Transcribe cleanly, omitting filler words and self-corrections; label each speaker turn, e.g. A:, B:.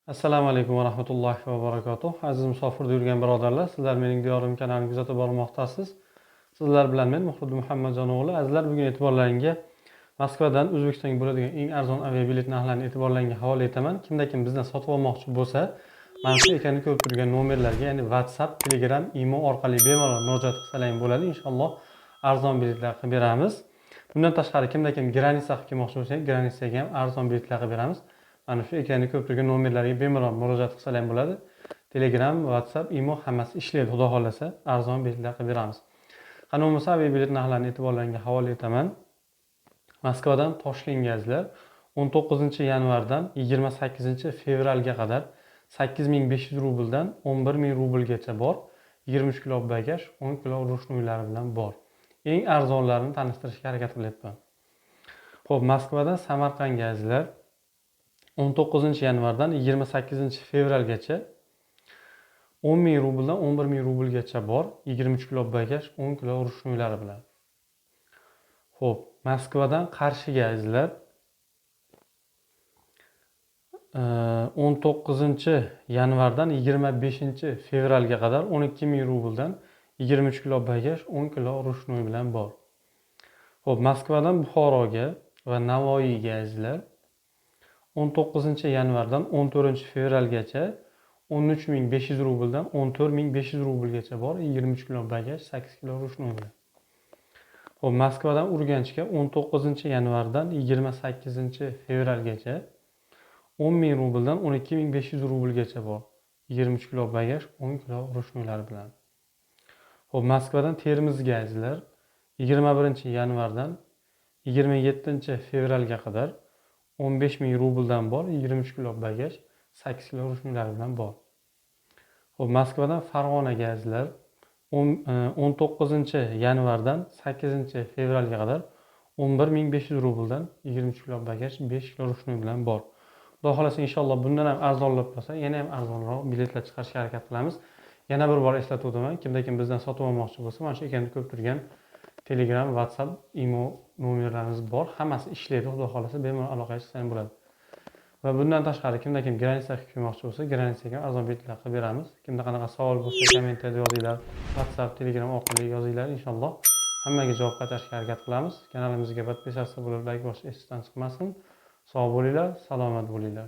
A: Assalomu alaykum va rahmatullohi va barakatuh. Aziz musofirda yurgan birodarlar, sizlar mening Diyorim kanalini kuzatib bormoqdasiz. Sizlar bilan men Muhriddin Muhammadjon o'g'li. Azizlar, bugun e'tiborlaringga Moskvadan O'zbekistonga bo'ladigan eng arzon aviabilet narxlarini e'tiborlaringga havola etaman. Kimda kim bizdan sotib olmoqchi bo'lsa, mana shu ekranda ko'rib turgan nomerlarga, ya'ni WhatsApp, Telegram, Imo orqali bemalol murojaat qilsalaring bo'ladi. Inshaalloh arzon biletlar qilib beramiz. Bundan tashqari kimda kim граница qilib kelmoqchi bo'lsa, граница ga ham arzon biletlar qilib beramiz. Mana shu ekranda ko'rib turgan nomerlarga bemalol murojaat qilsalar ham bo'ladi. Telegram, WhatsApp, Imo hammasi ishlaydi, xudo xohlasa, arzon biletlar qilib beramiz. Qani bo'lmasa aviabilet narxlarini e'tiborlaringga havola etaman. Moskvadan Toshkentga, azizlar, 19-yanvardan 28-fevralga qadar 8500 rubldan 11 000 rublgacha bor. 23 kilo bagaj, 10 kilo ручной lari bilan bor. Eng arzonlarini tanishtirishga harakat qilyapman. Xo'p, Moskvadan Samarqandga, azizlar, 19-yanvardan 28-fevralgacha 10 000 rubldan 11 000 rublgacha bor. 23 kilo bagaj, 10 kilo ручной lari bilan. Xo'p, Moskvadan Qarshiga, azizlar, 19-yanvardan 25-fevralga qadar 12 000 rubldan 23 kilo bagaj, 10 kilo ручной bilan bor. Xo'p, Moskvadan Buxoroga va Navoiyga, azizlar, 19-yanvardan 14-fevralgacha 13 500 rubldan 14 500 rublgacha bor. 23 kilo bagaj, 8 kilo ручной bilan. Xo'p, Moskvadan Urganchga 19-yanvardan 28-fevralgacha 10 000 rubldan 12 500 rublgacha bor. 23 kilo bagaj, 10 kilo ручной lari bilan. Xo'p, Moskvadan Termizga, azizlar, 21-yanvardan 27-fevralga qadar 15 000 rubldan bor. 23 kilo bagaj, 8 kilo ручной lari bilan bor. Xo'p, Moskvadan Farg'onaga, azizlar, 19-yanvardan 8-fevralga qadar 11 500 rubldan 23 kilo bagaj, 5 kilo ручной bilan bor. Xudo xohlasa, inshaalloh bundan ham arzonlab qolsa, yana ham arzonroq biletlar chiqarishga harakat qilamiz. Yana bir bor eslatib o'taman, kimda kim bizdan sotib olmoqchi bo'lsa, mana shu ekranda ko'rib turgan Telegram, WhatsApp, Imo nomerlarimiz bor. Hammasi ishlaydi, xudo xohlasa, bemalol aloqaga chiqsa ham bo'ladi. Va bundan tashqari kimda kim граница qilib kelmoqchi bo'lsa, граница ga arzon biletlar qilib beramiz. Kimda qanaqa savol bo'lsa, kommentariyada yozinglar, WhatsApp, Telegram orqali yozinglar, inshaalloh hammaga javob qaytarishga harakat qilamiz. Kanalimizga подписаться bo'lib, layk bosish esdan chiqmasin. Sog' bo'linglar, salomat bo'linglar.